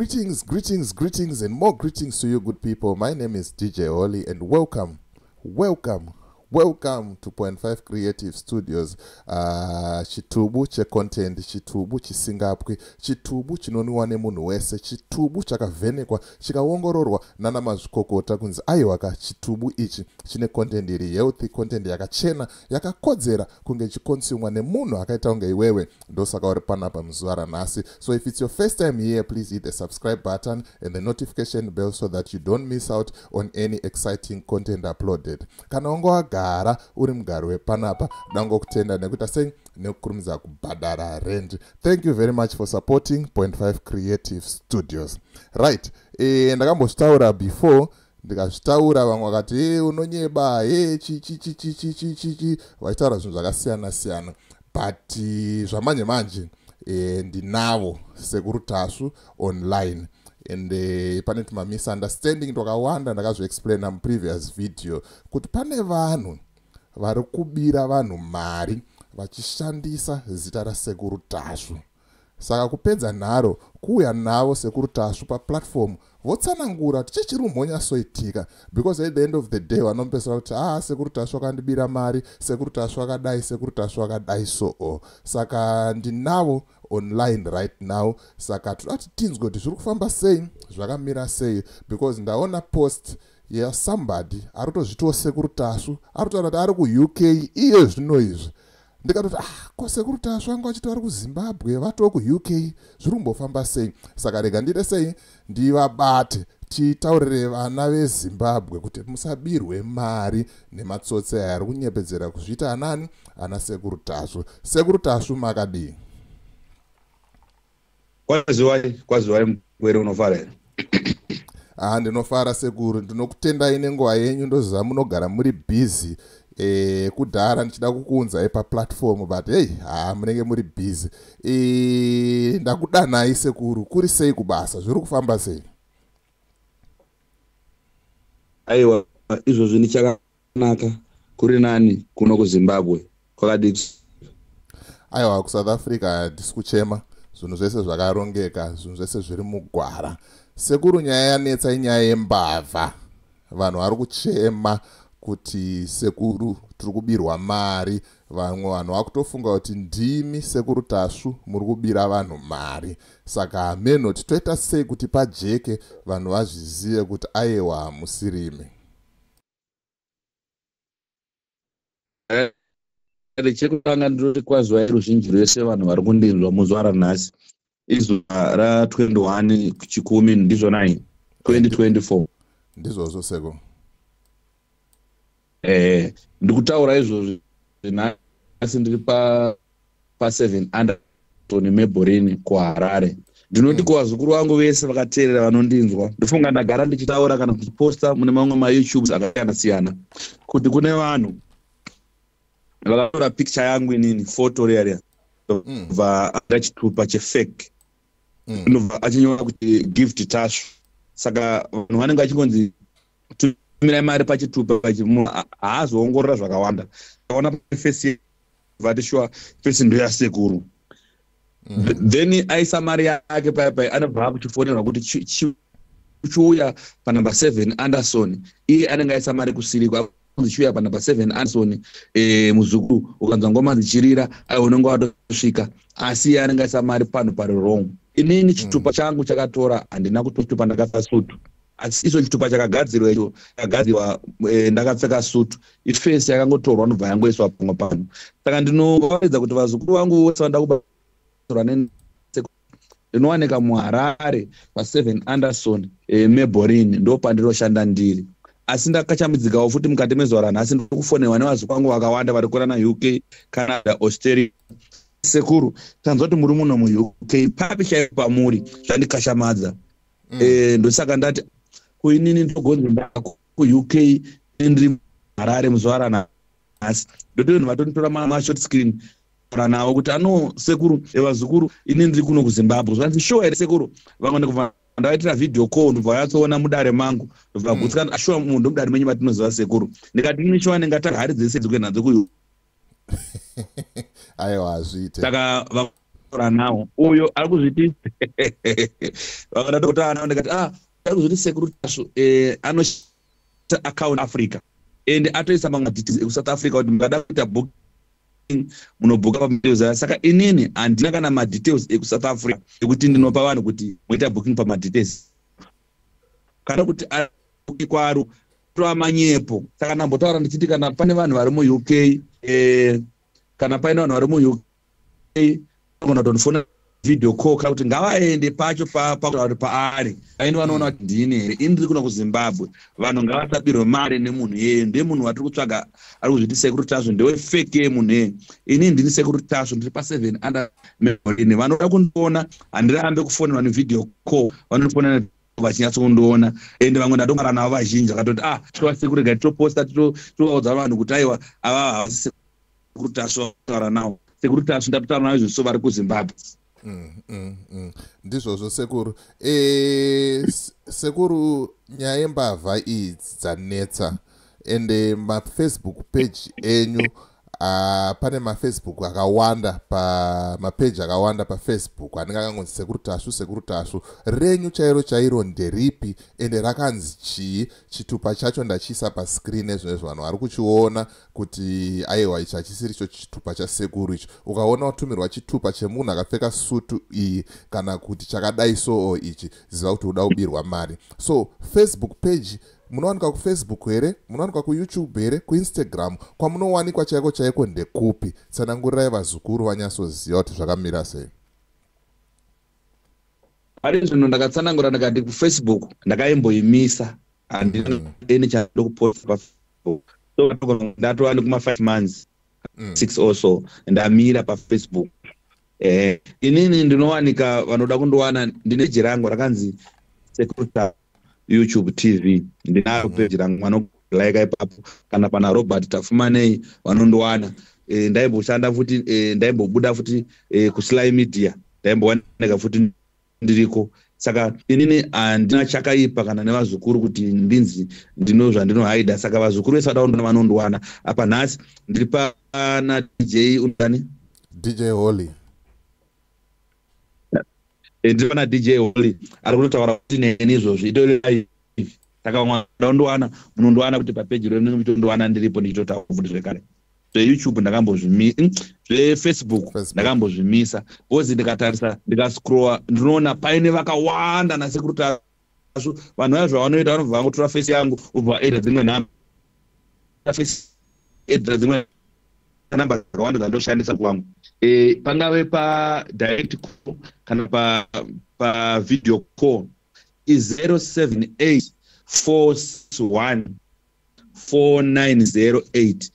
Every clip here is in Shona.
Greetings, greetings, greetings, and more greetings to you, good people. My name is DJ Holly, and welcome, welcome, welcome to Point 5 Creative Studios. Chitubu checontent, chitubu chisingapwi, chitubu chinonwiwa nemunhu wese, chitubu chakavhenekwa chikaongororwa nana mazvikokota kunzi aiwaka, chitubu ichi chine content iri healthy, content yakachena, yakakodzera kunge ichikonsumwa nemunhu akaita kunge iwewe. Ndosaka uri panapa muzuva ranhasi. So if it's your first time here, please hit the subscribe button and the notification bell so that you don't miss out on any exciting content uploaded. Kana wanga wagara uri mugari wepanapa, dangokutenda nekuita sei, nekukurumidza kubhadhara rent. Thank you very much for supporting Point 5 Creative Studios. Right, ndakambozvitaura before, ndikazvitaura vamwe vakati e unonyeba, e chichichichichichichi, vachitaura zvinhu zvakasiyana siyana, but zvamanje manje ndinavo Sekuru Tasvu online and pane tuma misunderstanding twakawanda. Ndakazviexplaina muprevious video kuti pane vanhu vari kubira vanhu mari vachishandisa zita raSekuru Tasvu. Saka kupedza nharo, kuuya navo Sekuru Tasvu paplatform, votsanangura kuti chichiri kumbonyatsoitika, because at the end of the day vanomupesera kuti ah, Sekuru Tasvu akandibira mari, Sekuru Tasvu akadai, Sekuru Tasvu akadai. So saka ndinavo online right now, saka toda kuti tinzwe kuti zviri kufamba sei, zvakamira sei, because ndaona post yasomebody ari kutozvitiwo Sekuru Tasvu, ari kutaura kuti ari kuUK iye zvino izvi. Ndikatoti, ah, ko Sekuru Tasvu vanga vachiti vari kuZimbabwe, vatoo kuUK, zviri kumbofamba sei? Saka rega ndiite sei, ndivabate, titaurire vana veZimbabwe kuti musabirwe mari nematsotsi aya ari kunyepedzera kuzviita anani, ana Sekuru Tasvu. Sekuru Tasvu, makadii? Kwaziwai, kwaziwai mukwere, unofara here? Ah, ndinofara sekuru, ndinokutendai nenguva yenyu. Ndoziva munogara muri busy. Kudhara ndichida kukuunzai paplatform, but hey, ha, munenge muri busy. Ndakudanai sekuru. Kuri sei kubasa, zviri kufamba sei? Aiwa, izvozvi ndichakanaka, kuri nani kuno kuZimbabwe. Kwakadii? Aiwa, kuSouth Africa handisi kuchema, zvinhu zvese zvakarongeka, zvinhu zvese zviri mugwara. Sekuru, nyaya yanetsa inyaya yembavha. Vanhu vari kuchema kuti sekuru, tiri kubirwa mari. Vamwe vanhu vakutofunga kuti ndimi Sekuru Tasvu muri kubira vanhu mari. Saka hamenoti toita sei kuti pajeke, vanhu vazvizive kuti aiwa, hamusirimi. Chekutanga ndinoti kwaziwai ruzhinji rwese, vanhu vari kundinzwa muzuva ranhasi, izuva ra21 Chikumi, ndizvonai, 2024. Ndizvozvo seko. Ndikutaura izvozvi nhasi ndiri pa7 Anderton Mabelreign kuHarare. Ndinoti kuvazukuru vangu vese vakateerera vanondinzwa, ndofunga ndagara ndichitaura kana kuchiposta mune mamwe maYouTubes akasiyana siyana kuti kune vanhu vakatora picture yangu inini, foto riya riya, bva aita chitupa chefake, ndobva achinyora kuti Gift Tasvu. Saka vanhu vanenge vachingonzi tumirai mari pachitupa ichi. Munhu haazoongorora zvakawanda, aona face, vati sure, face ndoyasekuru. Then aisa mari yake paya paya, anobva akuchifonerwa kuti chiuya panumber 7 Anderson. Iye anenge aisa mari kusiriko, anzi chiuya panumber 7 Anderson. Muzukuru, ukanzwa ngoma dzichirira, aiwa, unenge watosvika, asi iye anenge aisa mari panhu pari wrong. Inini chitupa changu chakatora, handina kutochitupa, ndakapfeka sutu, asi icho chitupa chakagadzirwa, icho chakagadzirwa ndakapfeka sutu. Iface yakangotorwa, ndobva yangoiswa pamwe panhu. Saka ndinovaedza kuti vazukuru vangu vose vanoda kubatsirwa, ndinowanika muHarare pa7 Anderson Mabelreign, ndo pandinoshanda ndiri. Asi ndakachamidzikawo futi mukati mezuva ranhasi, ndiri kufonerwa nevazukuru vangu vakawanda vari kurana UK, Canada, Australia: "Sekuru, tanzwa kuti muri muno muUK, papi chaipo pamuri?" Zvandikashamadza. Ndosaka ndati kuinini ndogonzi ndakuUK, ndiri Harare muzuva ranhasi. Ndoti vanhu vatonditora mashort screen ra navo kuti ano sekuru, evazukuru, ini ndiri kuno kuZimbabwe. Zvanzi, "Sure here sekuru?" Vamwe ndikubva ndavaitira video call, ndobva vanyatsoona mudare mangu, ndobva gutsikana, "Sure, munhu ndomudare menyu vatinoziva sekuru." Ndikati, "Ini sure ndingata hari dzese dzikuenda nadzo ku Aiwa, hazviite. Saka ndatotaura nawo uyo ari kuzviti vamwe ndatotaura nawo ndikati ari kuzviti Sekuru Tasvu anoita account Africa and atoisa mamwe madetails ekuSouth Africa kuti mungada kuita booking munobhuka pamadetails aya. Saka inini handina kana madetails ekuSouth Africa ekuti ndinopa vanhu kuti moita booking pamadetails, kana kuti kwaari tova manyepo. Saka ndambotaura ndichiti kana pane vanhu vari muUK, kana paine vanhu vari muUK vanogona kutondifona video call, kana kuti ngavaende pacho pakuti paari vaende vanoona kuti ndini here. Ini ndiri kuno kuZimbabwe. Vanhu ngavasabirwe mari nemunhu iyeye. Ndiye munhu watiri kutsvaga ari kuzviti Sekuru Tasvu, ndewefake yemunhu iyeye. Ini ndini Sekuru Tasvu, ndiri pa7 under memorini. Vanoda kundiona, handirambe kufonerwa nevideo call, vanondifonera vachinyatsondiona. Ende vamwe ndatongara navo vazhinji vakatoti tova sekuru, regai titoposta tovaudza vanhu kuti aiwa, ava havasi Sekuru Tasvu vataura navo. Sekuru Tasvu ndatotaura navo izvozvo, vari kuZimbabwe. Ndizvozvo sekuru. Sekuru, nyaya yembavha idzi dzanetsa, ende mafacebook page enyu, pane mafacebook akawanda, pamapeji akawanda paFacebook anenge akangonzi Sekuru Tasvu, Sekuru Tasvu. Renyu chairo chairo nderipi, ende rakanzi chii? Chitupa chacho ndachiisa pascreen ezvinezvi, vanhu vari kuchiona kuti aiwa, ichi hachisiri cho chitupa chasekuru ichi. Ukaona watumirwa chitupa chemunhu akapfeka sutu iyi kana kuti chakadai soo ichi, ziva kuti uda kubirwa mari. So Facebook page, munowanikwa kuFacebook here? Munowanikwa kuYouTube here? KuInstagram? Kwamunowanikwa chaiko chaiko ndekupi? Tsanangurirai vazukuru vanyatsoziva kuti zvakamira sei. Pari zvino ndakatsanangura ndikati kuFacebook ndakaimboimisa, handina eni chandokuposta paFacebook. So ndatova nekuma5 months, 6 also, ndamira paFacebook. Inini ndinowanika, vanoda kundiwana, ndine peji rangu rakanzi Sekuru YouTube TV. Ndinaro peji rangu, vanolaika ipapo, kana pana Robert Tafumanei vanondiwana. Ndaimboshanda futi, ndaimbobuda futi kuSly Media, ndaimbowanika futi ndiriko. Saka inini handina chakaipa kana nevazukuru kuti ndinzi ndino zvandinohaida. Saka vazukuru vese vada kundiona vanondiwana. Apa nhasi ndiri pana DJ undani? DJ Holly. Ndiri pana DJ Holly, ari kutotaura kuti neni izvozvi itori live. Saka vamwe vada kundiwana, munondiwana kuti papeji renu muchitondiwana ndiripo ndichitotaura futi zvekare. ZveYouTube ndakambozvimisa, zveFacebook ndakambozvimisa because ndikatarisa, ndikascrolla, ndinoona paine vakawanda naSekuru Tasvu. Vanhu vaya zvavanoita, vanobva vangotora face yangu, ubva vaedha dzimwe nhamba, face edha dzimwe namba dzakawanda dzandoshandisa kwangu. Pangave padirect call kana pavideo call, i078 461 4908,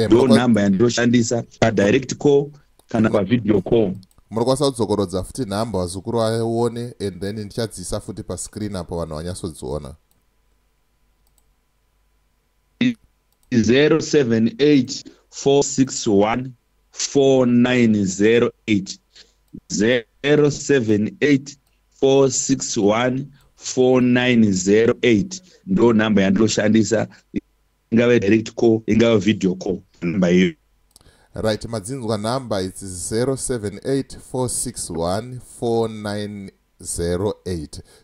ndo nhamba yandoshandisa padirect call kana pavideo call. Munokwanisa kudzokorodza futi nhamba, vazukuru vaone, and then ndichadziisa futi pascreen apo vanhu vanyatsodziona. 078 461 4908, 078 461 4908, ndo nhamba yandoshandisa, ingave direct call, ingave video call, nhamba iyo. Right, madzinzwa nhamba, its 078 461 4908,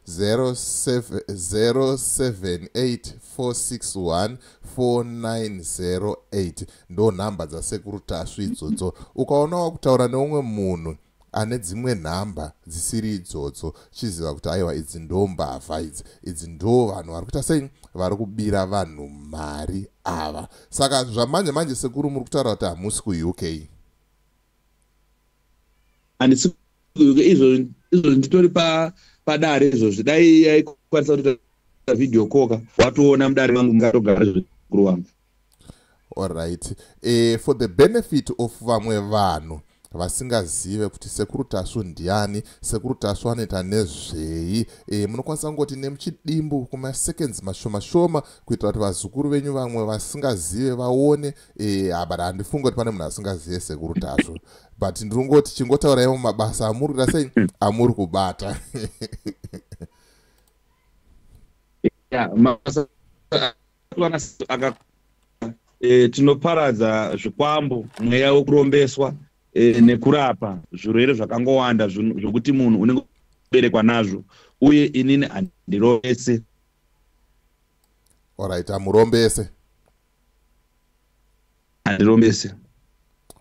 078 461 4908, ndo nhamba dzaSekuru Tasvu idzodzo. Ukaona wakutaura neumwe munhu ane dzimwe nhamba dzisiri idzodzo, chiziva kuti aiwa, idzi ndo mbavha idzi, idzi ndo vanhu vari kuita sei, vari kubira vanhu mari ava. Saka zvamanje manje, sekuru, muri kutaura kuti hamusi kuUK? Handisi kuUK izvozvi. Izvozvi nditori padare izvozvi. Dai yaikwanisa kutoita video call, watoona mudare mangu mungatogara zvikuru wangu. Alright, for the benefit of vamwe vanhu vasingazive kuti Sekuru Tasvu ndiani, Sekuru Tasvu anoita nezvei, munokwanisa kungoti nemuchidimbu kumaseconds mashoma shoma kuitira kuti vazukuru venyu vamwe vasingazive vaone. But handifungi kuti pane munhu asingazive Sekuru Tasvu, but ndinongoti chingotauraiwo mabasa amuri kuita sei, amuri kubata. Mabasa tinoparadza zvikwambo, mweya wekurombeswa. Nekurapa zvirwere zvakangowanda zvokuti munhu unenge berekwa nazvo, uye inini handirombese. Alright, hamurombese. Handirombese.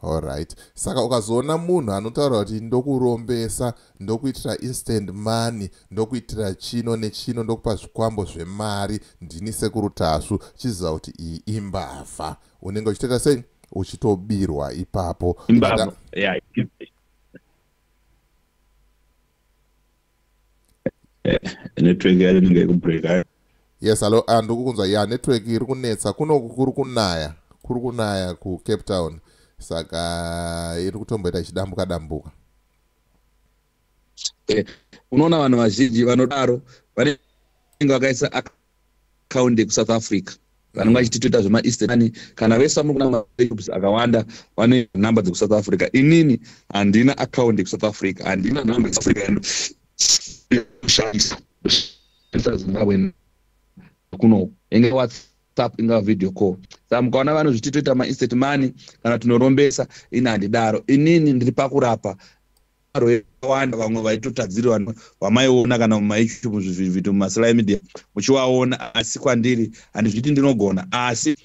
Alright, saka ukazoona munhu anotaura kuti ndokurombesa, ndokuitira instant money, ndokuitira chino nechino, ndokupa zvikwambo zvemari, ndini Sekuru Tasvu, chiziva kuti iyi imbavha. Unenge uchitoita sei? Uchitobirwa ipapo. Imbavha, yeah. Network yacho inenge ikubreaka. Yes, hello. Ah, ndikukunzwa. Ya, network iri kunetsa kunoku. Kuri kunaya, kuri kunaya kuCape Town, saka iri kutomboita ichidambuka dambuka. Unoona vanhu vazhinji vanodaro vanenge vakaisa account yekuSouth Africa, vanenge vachiti toita zvemaEastern. Kana vese vamuri kuna mayoutubes akawanda vane nhamba dzekuSouth Africa. Inini handina account yekuSouth Africa, handina nhamba yekuSouth Africa. Kushandisa Zimbabwe kunoku, inge WhatsApp, ingava video call. Saka mukaona vanozviti toita mainstant money kana tinorombesa, ini handidaro. Inini ndiri pakurapa wanda. Vamwe vaitotadzirwa vamaiona kana mumaYouTube, muzvivhivhiti, mumasocial media muchivaona, asi kwandiri handizviti ndinogona, asi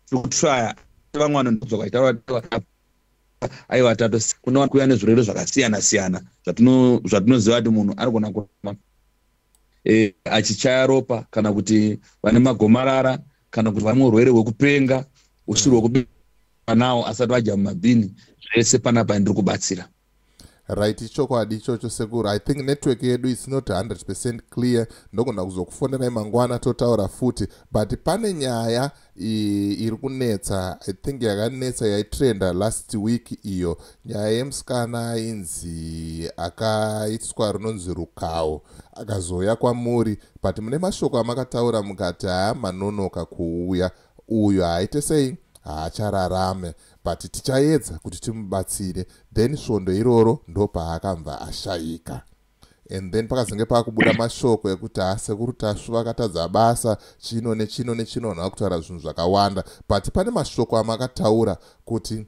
tiri kutrya. Vamwe vanodzoka vachitaura, aiwa, tato kunoona kuuya nezvirwere zvakasiyana siyana zvatinoziva kuti munhu anogona kurama achichaya ropa, kana kuti vane magomarara, kana kuti vane urwere hwekupenga usiri hwekuberekwa nawo asati vadya mumabhini. Zvese panapa ndiri kubatsira. Right, chokwadi ichocho, sekuru. I think network yedu is not 100% clear. Ndogona kuzokufonerai mangwana totaura futi, but pane nyaya iri kunetsa, I think yakanetsa, yaitrenda last week, iyo nyaya yemusikana ainzi akaitiswa rinonzi rukawo, akazouya kwamuri, but mune mashoko amakataura mukati haa, manonoka kuuya, uyo haaite sei, haachararame, but tichaedza kuti timubatsire. Then svondo iroro ndopaakabva ashayika, and then pakazenge paakubuda mashoko ekuti hasekuru Tasvu vakatadza basa, chino nechino nechino, vanhu vakutaura zvinhu zvakawanda, but pane mashoko amakataura kuti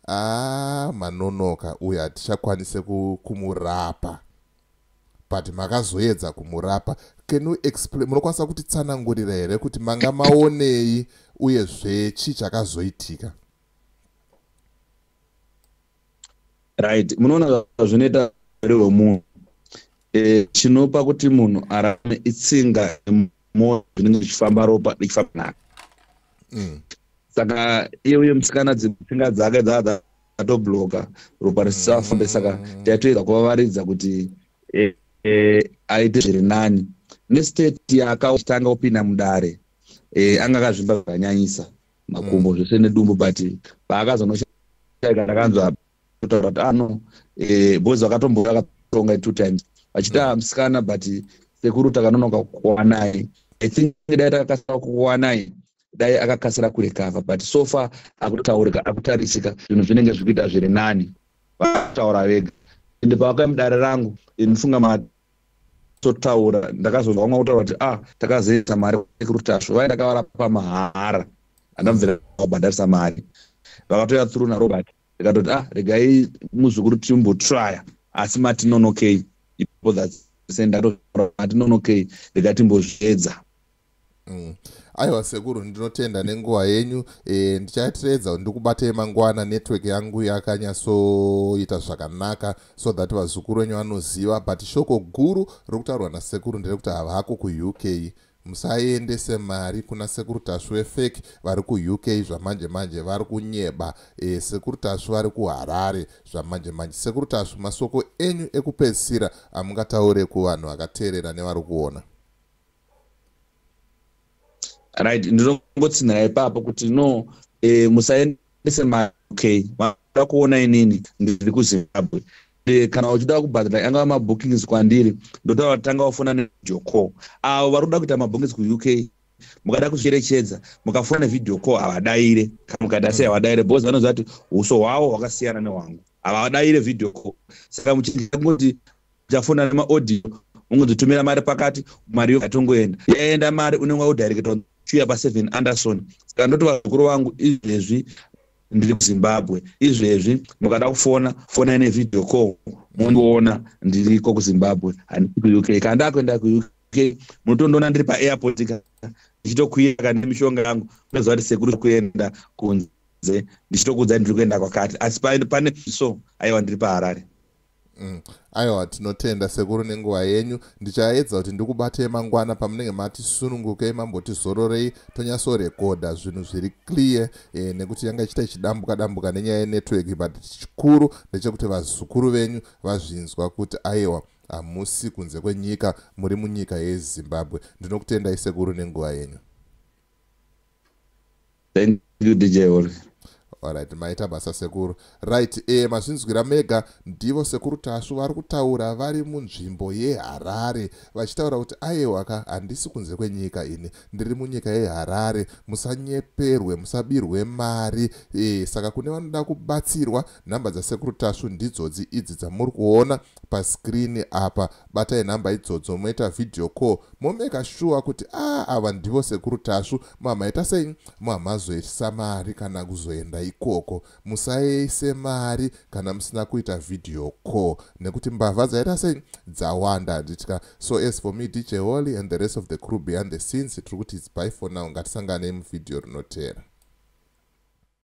a, manonoka, uyo hatichakwanise kumurapa, but makazoedza kumurapa. Can you explain? Munokwanisa kutitsanangurira here kuti manga maonei, uyezve chii chakazoitika? Right, munoona zvinoita rwemunhu. Chinopa kuti munhu arame itsinga mwoyo zvinenge zvichifamba, ropa richifamba naka. Saka iye uye musikana dzitsinga dzake dzaa dzatobloka, ropa risisafambe. Saka taitoedza kuvavaridza kuti aite zviri nani nestate yaakatanga kupinda mudare. Anga akazvimba zvakanyanyisa, makumbo zvese nedumbu, but paakazonoshaika ndakanzwa kutaura kuti ano boys vakatombo vakatonga two times vachiti ah, musikana, but sekuru takanonoka kuwanai. I think dai takakasira kuwanai, dai akakasira kurecover, but so far akutaurika, akutarisika, zvinhu zvinenge zviri kuita zviri nani, vataura vega. Ende pavakauya mudare rangu, ndinofunga matotaura, ndakazonzwa vamwe kutaura kuti ah, takazoisa mari Sekuru Tasvu. Vai ndakavarapa mahara, handabvira kubhadharisa mari. Vakatoya through naRobert, ndikatoti ah, regai muzukuru timbotrya, asi matinonokei ipo. Matinonokei, regai timbozviedza. Aiwa sekuru, ndinotenda nenguva yenyu. Ndichatiredza ndikubatei mangwana, network yangu yakanyatsoita zvakanaka, so that vazukuru venyu vanoziva. But shoko guru riri kutaurwa nasekuru nderekuti havako kuUK. Musaendese mari kuna Sekuru Tasvu vefake vari kuUK zvamanje manje, vari kunyeba. Sekuru Tasvu vari kuHarare zvamanje manje. Sekuru Tasvu, masoko enyu ekupedzisira amungataure kuvanhu vakateerera nevari kuona? Right, ndinongotsinhira ipapo kuti no, musaendese mari UK. Vanoda kuona inini, ndiri kuZimbabwe. Kana uchida kubhadhara angava mabookings kwandiri, ndotaura tanga wafona nevideo call. Avo vari kuda kuita mabookings kuUK, mukada kuzvicherechedza, mukafona nevideo call havadaire. Kana mukaita sei, havadaire, because vanoziva kuti uso hwavo hwakasiyana nehwangu, havadaire video call. Saka muchingoti uchafona nemaaudio, ungodzitumira mari pakati, mari yatongoenda, yaenda mari, unenge waudirectwa chiuya pa7 Anderson. Saka ndoti vazukuru vangu izvezvi Ndiri kuZimbabwe izvezvi. Mukada kufona, fonai nevideo call, mondiona. Ndiriko kuZimbabwe, handisi kuUK. Kana ndakuenda kuUK, munotondiona ndiri paairport ka, ndichitokwira nemishonga yangu. Unoziva kuti sekuru kuenda kunze, ndichitokuudzai ndiri kuenda kwakati, asi pane so aiwa, ndiri paHarare. Aiwa, tinotenda sekuru nenguva yenyu. Ndichaedza kuti ndikubatei mangwana pamunenge mati sunungukei, mamboti zororei, tonyatsorekodha zvinhu zviri clear, nekuti yanga ichiita ichidambuka dambuka nenyaya yenetwork. But chikuru ndechekuti vazukuru venyu vazvinzwa kuti aiwa, hamusi kunze kwenyika, muri munyika yeZimbabwe. Ndinokutendai sekuru nenguva yenyu. Thank you, DJ Oli. Alright, maita basa sekuru. Right, mazvinzwira mega, ndivo sekuru Tasvu vari kutaura vari munzvimbo yeHarare, vachitaura kuti aiwa ka, handisi kunze kwenyika ini, ndiri munyika yeHarare. Musanyeperwe, musabirwe mari. Saka kune vanoda kubatsirwa, nhamba dzasekuru Tasvu ndidzodzi idzi dzamuri kuona paskrini apa. Batai nhamba idzodzo, moita video call, momeka sure kuti a ava ndivo sekuru Tasvu. Mamaita sei, mamazoisa mari kana kuzoenda ikoko. Musaise mari kana musina kuita video call, nekuti mbavha dzaita sei, dzawanda, handitya. So as for me, DJ Holly, and the rest of the crew behind the scenes, tiri kuti it's bye for now. Ngatisanganei muvhidhiyo rinotera.